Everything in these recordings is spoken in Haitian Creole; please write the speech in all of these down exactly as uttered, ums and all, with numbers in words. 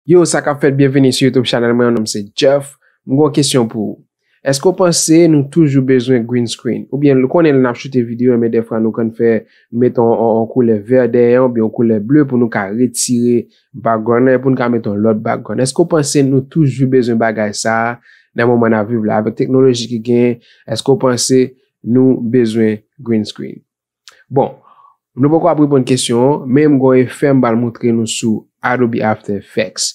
Yo, sa k ap fèt? Byenvini sou YouTube channel mwen, non m se Jeff. M gen yon kesyon pou ou. Èske w panse nou toujou bezwen green screen? Oubyen, ou konnen lè n ap choute videyo, men dèfwa nou konn fè, nou mete yon, yon, yon koulè vè dèyè, oubyen yon koulè ble pou nou ka retire background nan, pou nou ka mete yon lòt background. Èske w panse nou toujou bezwen bagay sa a nan moman n ap viv la? Avèk teknoloji ki genyen, èske w panse nou bezwen green screen? Bon, nou poko ap reponn kesyon an, men m gen yon efè m pral montre nou sou Adobe After Effects.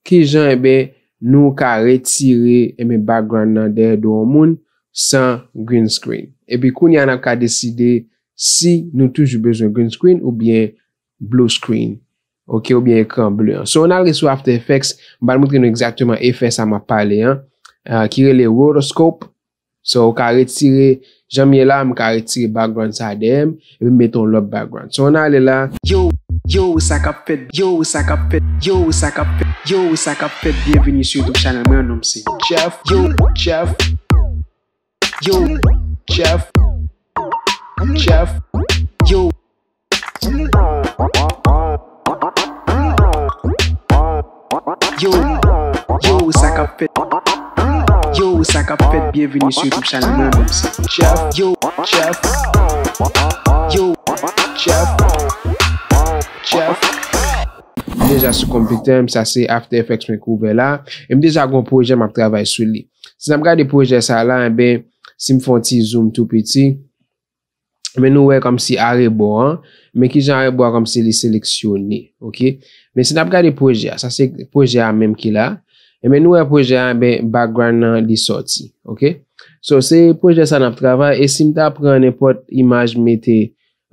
Kijan, enben, nou ka retire, enben, background nan dèyè do yon moun san green screen. Epi kounye a n ap ka deside si nou toujou bezwen green screen oubyen blue screen. Oke, oubyen ekran ble an. So, ann al sou After Effects, m pral montre nou egzakteman efè sa m ap pale an, ah, ki rele rotoscope. So, ou ka retire, jan m ye la, m ka retire background sa dèyè m, epi m mete yon lòt background. So, ann ale la. Yo, yo, sa k ap fèt, yo, sa k ap fèt, yo, sa k ap fèt, yo, sa k ap fèt, byenvini sou YouTube channel mwen, non m se Jeff, yo, Jeff, yo, Jeff, Jeff, yo. Yo, yo, sa k ap fèt? Yo, sa k ap fèt? Byenvini sou YouTube channel mwen, non m se Jeff. Yo, Jeff. Yo, Jeff. Jeff. M deja sou konpitè m, sa se After Effects mwen k ouvè la. E m deja gen yon pwojè m ap travay sou li. Si n ap gade pwojè sa la, enben, si m fè yon ti zoom tou piti, men nou wè kòmsi arebò an, men kijan arebò a kòmsi li seleksyone, oke? Men si n ap gade pwojè a, sa se pwojè a menm ki la, enben nou wè pwojè a, enben background nan li sòti, oke? So, se pwojè sa n ap travay, e si m ta pran nenpòt imaj m mete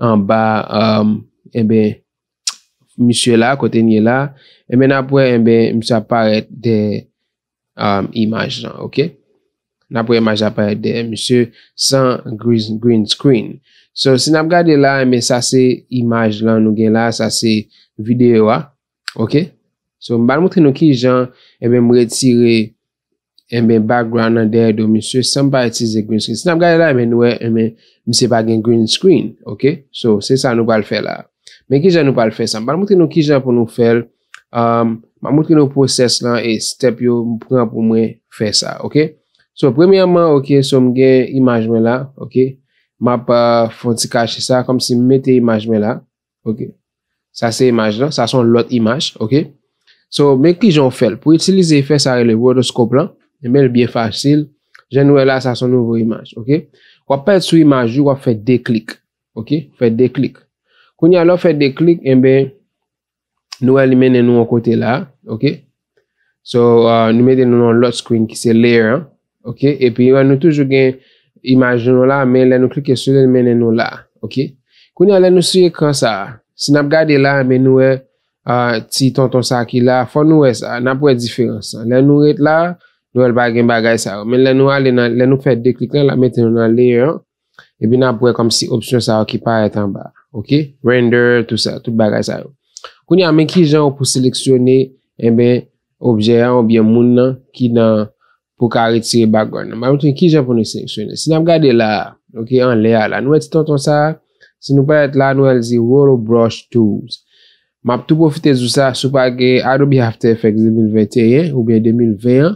anba, um, enben, misye la, kote n ye la, enben n ap wè, enben, misye ap parèt dèyè, um, imaj lan, oke? N ap wè imaj la parèt dèyè misye san green, green screen. So, si n ap gade la, enben, sa se imaj lan nou gen la, sa se videyo a, oke? So, m pral montre nou kijan, enben, m retire, enben, background nan dèyè do misye san m pa itilize green screen. Si n ap gade la, enben, nou wè, enben, misye pa gen green screen, oke? So, se sa nou pral fè la. Men kijan nou pral fè sa? M pral montre nou kijan pou nou fè l. Um, m ap montre nou pwosès lan e step yo m pran pou mwen fè sa, oke? So, premyèman, oke, so m gen imaj mwen la, oke? M ap, uh, fè yon ti kache sa, kòmsi m mete imaj mwen la, oke? Sa se imaj lan, sa se yon lòt imaj, oke? So, men kijan w fè l. Pou itilize efè sa rele rotoscope lan, enben l byen fasil. Jan nou wè la, sa se yon nouvo imaj, oke? W ap pèt sou imaj ou, w ap fè de klik, oke? Fè de klik. Kounye a, lè w fè de klik, enben, nou wè li mennen nou yon kote la, oke? So, uh, nou mete nou nan lòt screen ki se layer an, oke? Epi, wè, nou toujou gen imaj nou la, men lè nou klike sou li, li mennen nou la, oke? Kounye a, lè nou sou ekran sa a, si n ap gade la, men nou wè, uh, ti tonton sa ki la, fò nou wè sa, n ap wè diferans lan. Lè nou ret la, nou wè l pa gen bagay sa yo. Men lè nou ale nan, lè nou fè de klik lan, l ap mete nou nan layer an, epi n ap wè kòmsi opsyon sa yo ki parèt anba. Oke? Render, tout sa, tout bagay sa yo. Kounye a, men kijan ou pou seleksyone, enben, objè a oubyen moun nan ki nan, pou ka retire background nan. M ap montre kijan pou nou seleksyone. Si n ap gade la, oke, anlè a la, nou wè ti tonton sa a, si nou parèt la, nou wè l di Roto Brush Tools. M ap tou pwofite di w sa, si w pa gen Adobe After Effects de mil venteyen oubyen de mil ven an,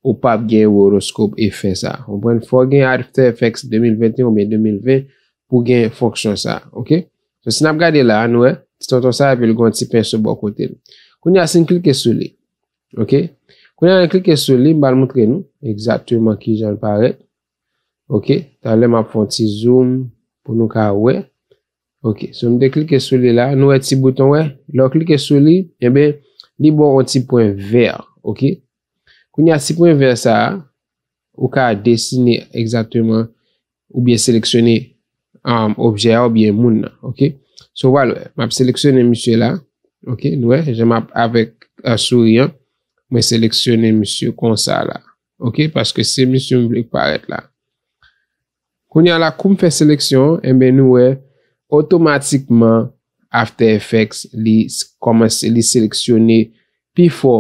ou p ap gen rotoscope efè sa. Ou konprann? Fò w gen After Effects de mil venteyen oubyen de mil ven pou gen fonksyon sa, oke? So, si n ap gade la, nou wè, ti tonton sa, epi l gen yon ti penso bò kote l. Kounye a, si n klike sou li, oke? Kounye a, n klike sou li, m pral montre nou egzakteman kijan l parèt. Oke? Talè m ap fè yon ti zoom pou nou ka wè. Oke, so m te klike sou li la, nou wè ti bouton, wè? Lè w klike sou li, enben, li ba w yon ti pwen vè, oke? Kounye a, ti pwen vè sa a, ou ka desine egzakteman oubyen seleksyone, um, objè a oubyen moun nan, oke? So, w pral wè, m ap seleksyone misye la, oke? Nou wè, jan m ap avèk, uh, souri an, mwen seleksyone misye konsa la, oke? Paske se misye m vle k parèt la. Kounye a la, kou m fè seleksyon an, enben, nou wè, otomatikman, After Effects, li s-, kòmanse, li seleksyone pi fò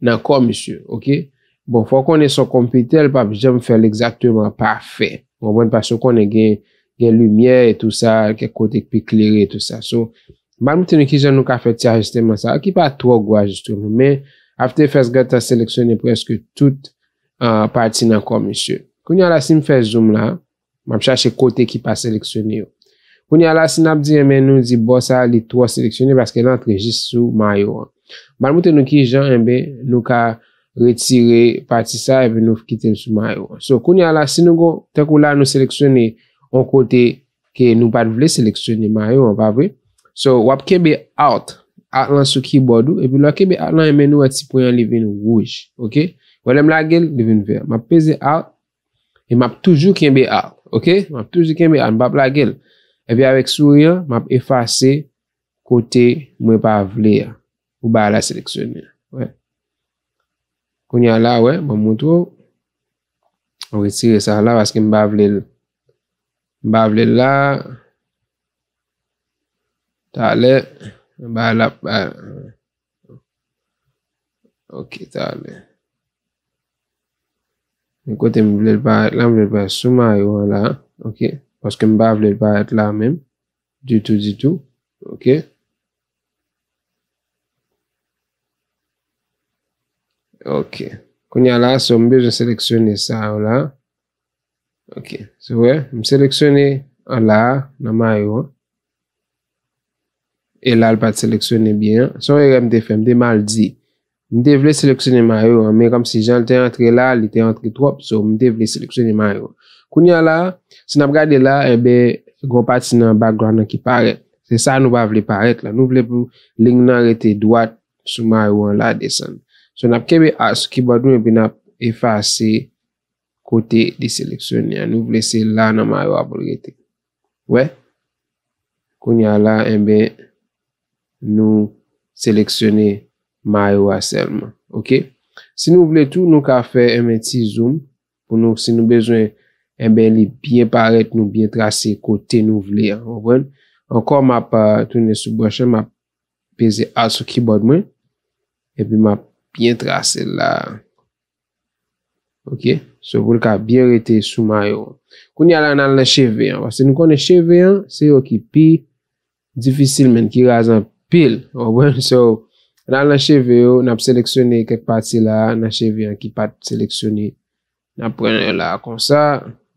nan kò misye, oke? Bon, fò w konnen se yon konpitè, l p ap janm fè l egzakteman pafè. Ou konprann? Paske w konnen gen, gen limyè e tou sa, kèk kote k pi klere e tou sa. So, m pral montre nou kijan nou ka fè ti ajisteman sa, ki pa twò gwo ajisteman, men After Effects gentan seleksyone prèske tout uh, pati nan kò misye. Kounye a la, si m fè zoom la, m ap chache kote ki pa seleksyone yo. Kounye a la, si n ap di, enben, nou di bò sa a, li twò seleksyone paske l antre jis sou mayo an. M pral montre nou ki jan, enben, nou ka retire pati sa epi nou kite l sou mayo an. So, kounye a la, si nou gon, tankou la, nou seleksyone yon kote ke nou pa t vle seleksyone mayo an, pa vre? So, w ap kenbe Alt, Alt lan sou keyboard ou, epi lè w kenbe Alt lan, enben, nou wè ti pwen an, li vin wouj, oke? Wè lè m lage l, li vin vè. M ap peze Alt, e m ap toujou kenbe Alt, oke? M ap toujou kenbe Alt, m p ap lage l. Epi avèk souri an, m ap efase kote mwen pa vle a, pou bagay la seleksyone. Wè. Kounye a la, wè, mwen montre w. Mwen retire sa la, paske m pa vle l. M pa vle l la. Talè, bagay la, bagay, ok, talè. Men kote m vle l parèt la, m vle l parèt sou mayo an la, ok? Paske m pa vle l parèt la menm, ditou, ditou, ok? Ok. Kounye a la, so m bezwen seleksyone sa yo la. Ok. So, wè, m seleksyone an la a, nan mayo an. E la, l pa t seleksyone byen an. Se yon erè m te fè, m te mal di. M te vle seleksyone mayo an, men kòmsi jan l te antre la, li te antre twòp, so m te vle seleksyone mayo an. Kounye a la, si n ap gade la, enben, gon pati nan background nan ki parèt. Se sa nou pa vle parèt la. Nou vle pou liy nan rete dwat sou mayo an la desann. So, n ap kenbe Alt sou keyboard nou epi n ap efase kote li seleksyone a. Nou vle se la nan mayo a pou l rete. Wè? Kounye a la, enben, nou seleksyone mayo a sèlman. Oke? Si nou vle tou, nou ka fè, enben, ti zoom pou nou, si nou bezwen, enben, li byen parèt, nou byen trase kote nou vle a. Konprann? Ankò, m ap, ah, tounen sou brush lan, m ap peze Alt sou keyboard mwen, epi m ap byen trase l la. Ok? So, pou l ka byen rete sou mayo an. Kounye a la, n al nan cheve an. Paske nou konnen cheve an, se yo ki pi difisil, menn, ki raz anpil. Ou konprann? So, n al nan cheve yo, n ap seleksyone kèk pati la, nan cheve an ki pa t seleksyone. N ap pran yo la konsa,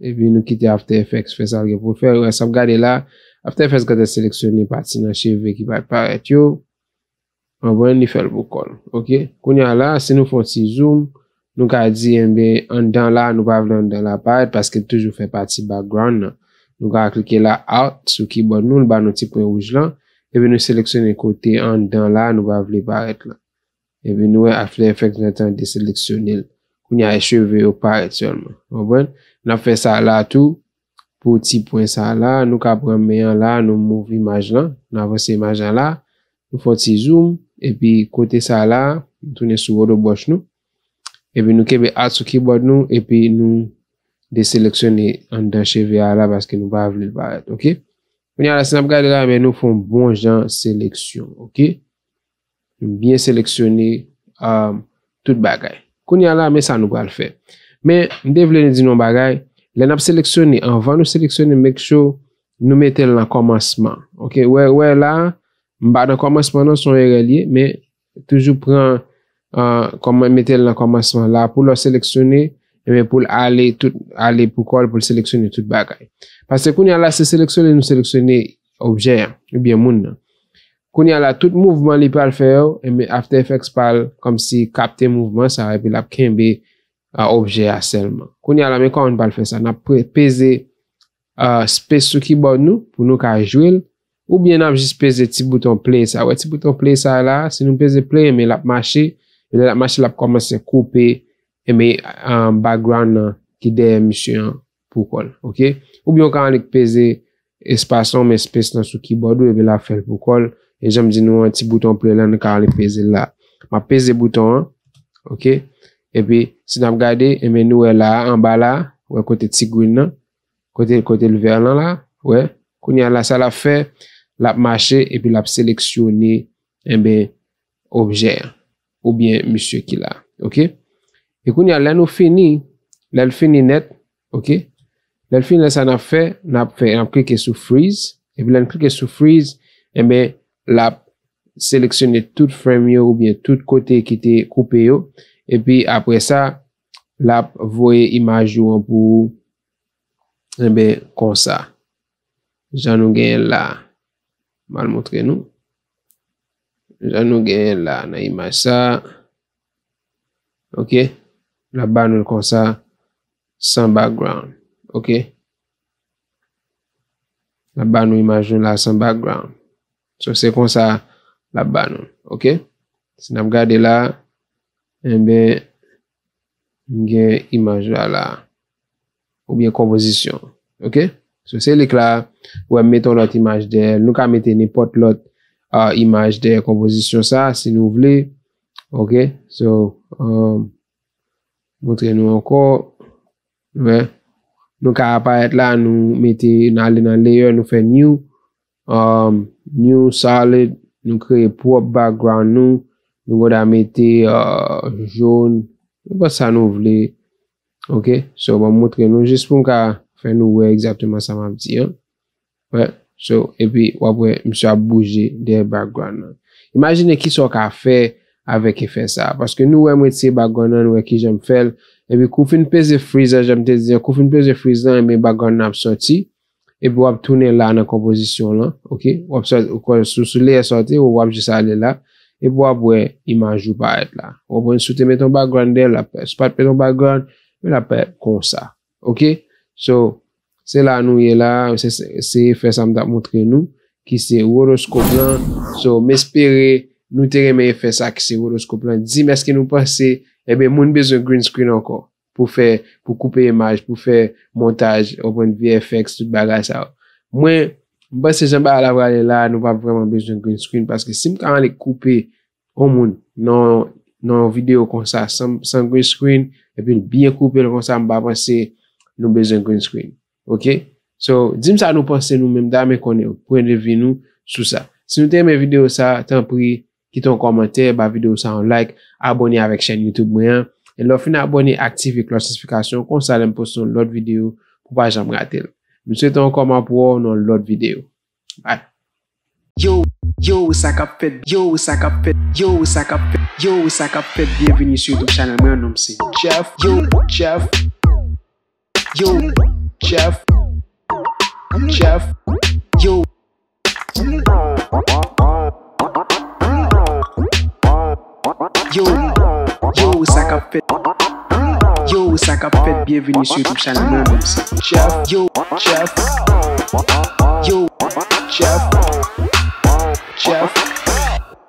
epi nou kite After Effects fè sa l gen pou l fè. Ou wè, sa w ap gade la, After Effects gentan seleksyone pati nan cheve ki pa t parèt yo. Konprann, li fè l pou kò l. Ok? Kounye a la, si nou fè yon ti zoom, nou ka di, enben, anndan la, nou pa vle anndan la parèt, paske l toujou fè pati background nan. Nou ka klike la, Alt, sou keyboard nou, l ba nou ti pwen wouj lan, epi nou seleksyone kote anndan la, nou pa vle parèt lan. Epi nou wè After Effects gentan deseleksyone l. Kounye a, e cheve yo parèt sèlman. Konprann? N ap fè sa la tou, pou ti pwen sa la, nou ka pran men an la, nou move imaj lan, nou avanse imaj lan la, nou fè yon ti zoom, epi kote sa la, nou tounen sou roto brush nou, epi nou kenbe Alt sou keyboard nou, epi nou deseleksyone anndan cheve a la, paske nou pa vle l parèt, ok? Kounye a la, si n ap gade la, men nou fè yon bon jan seleksyon, ok? Nou byen seleksyone, um, tout bagay. Kounye a la, men sa nou pral fè. Men, m te vle nou di nou yon bagay, lè n ap seleksyone, anvan nou seleksyone, make sure nou mete l nan kòmansman. Ok, wè, wè la, m pa nan kòmansman non, se yon erè l ye, men toujou pran, uh, kòman, mete l nan kòmansman la, pou lè w seleksyone, enben pou l ale tout, ale pou kò l, pou l seleksyone tout bagay. Paske kounye a la, se seleksyone, nou seleksyone objè an, oubyen moun nan. Kounye a la, tout mouvman li pral fè yo, enben After Effects pral kòmsi kapte mouvman sa, epi l ap kenbe, uh, objè a sèlman. Kounye a la, men kòman n pral fè sa? N ap pre-, peze, uh, space sou keyboard nou, pou nou ka jwe l, oubyen n ap jis peze ti bouton play sa. Wè ti bouton play sa la, si nou peze play, enben l ap mache, e lè l ap mache, l ap kòmanse koupe, enben, uh, background nan ki dèyè misye an pou kò l, ok? Oubyen w ka annik peze espas lan, men space lan sou keyboard ou, epi l ap fè l pou kò l. E jan m di nou an, ti bouton play lan, nou ka annik peze l la. M ap peze bouton an, ok? Epi, si n ap gade, enben nou wè la, anba la, wè kote ti green nan, kote, kote l vè lan la, wè. Kounye a la, sa l ap fè, l ap mache, epi l ap seleksyone, enben, objè an, oubyen misye ki la, ok? E kounye a, lè nou fini, lè l fini nèt, ok? Lè l fini, lè sa n ap fè, n ap fè, n ap klike sou freeze, epi lè n klike sou freeze, enben, l ap seleksyone tout frame yo oubyen tout kote ki te koupe yo. Epi apre sa, l ap voye imaj ou an pou ou. Enben, konsa. Jan nou genyen la. M al montre nou. Jan nou genyen la nan imaj sa. Ok. L ap ba nou l konsa, san background. Ok. L ap ba nou imaj nou la san background. So, se konsa l ap ba nou. Ok. Si n ap gade la, enben, m gen imaj la la. Oubyen konpozisyon. Ok. So, se lik la, ou wè m mete yon lòt imaj dèyè. Nou ka mete nenpòt lòt, ah, imaj dèyè konpozisyon sa, si nou vle. Ok. So, um, montre nou ankò. Wè. Nou ka aparèt la, nou mete, nou ale nan layer, nou fè new, um, new solid, nou kreye pwòp background nou, nou konn ta mete, uh, jòn, nenpòt sa nou vle. Ok, so, ban m montre nou jis pou m ka fè nou wè egzakteman sa m ap di an. Wè, so, epi w ap wè misye ap bouje dèyè background nan. Imajine kisa w ka fè avèk efè sa. Paske nou wè m retire background nan, nou wè kijan m fè l. Epi kou w fin peze freeze an, jan m te di an, kou w fin peze freeze lan, enben background nan ap sòti. Epi w ap tounen la nan konpozisyon lan, ok? W ap sòti, ou kwè sou, sou layer sòti, ou w ap jis ale la. Epi w ap wè imaj ou parèt la. Ou konprann? Si w te mete yon background dèyè l, l ap, si w pa t mete yon background, l ap parèt konsa. Ok? So, se la nou ye la, se, se, se efè sa m t ap montre nou, ki se rotoskop lan. So, m espere nou te renmen efè sa ki se rotoskop lan. Di m èske nou panse, ebyen, moun bezwen green screen ankò pou fè, pou koupe imaj, pou fè montaj, ou konprann, V F X, tout bagay sa yo. Mwen, m panse jan bagay la prale la, nou p ap vrèman bezwen green screen, paske si m ka annik koupe yon moun nan, nan yon videyo konsa, san, san green screen, epi l byen koupe l konsa, m pa panse nou bezwen green screen. Ok? So, di m sa nou panse nou menm, ta renmen konnen pwen de vi nou sou sa. Si nou te renmen videyo sa, tanpri, kite yon kòmantè, ba videyo sa yon like, abòne avèk chèn YouTube mwen an. E lè w fin abòne, aktive klòch notifikasyon, konsa lè m poste yon lòt videyo, pou w pa janm rate l. M swete w ankò m ap wè w nan yon lòt videyo. Bye. Yo, yo, sa k ap fèt, yo, sa k ap fèt, yo, sa k ap fèt, yo, sa k ap fèt, byenveni sou YouTube channel mwen, non m se Jeff, yo, Jeff, yo, Jeff, Jeff, yo. Yo, yo, sa k ap fèt? Yo, sa k ap fèt? Byenveni sou YouTube channel mwen, non m se Jeff. Yo, Jeff. Yo, Jeff. Jeff.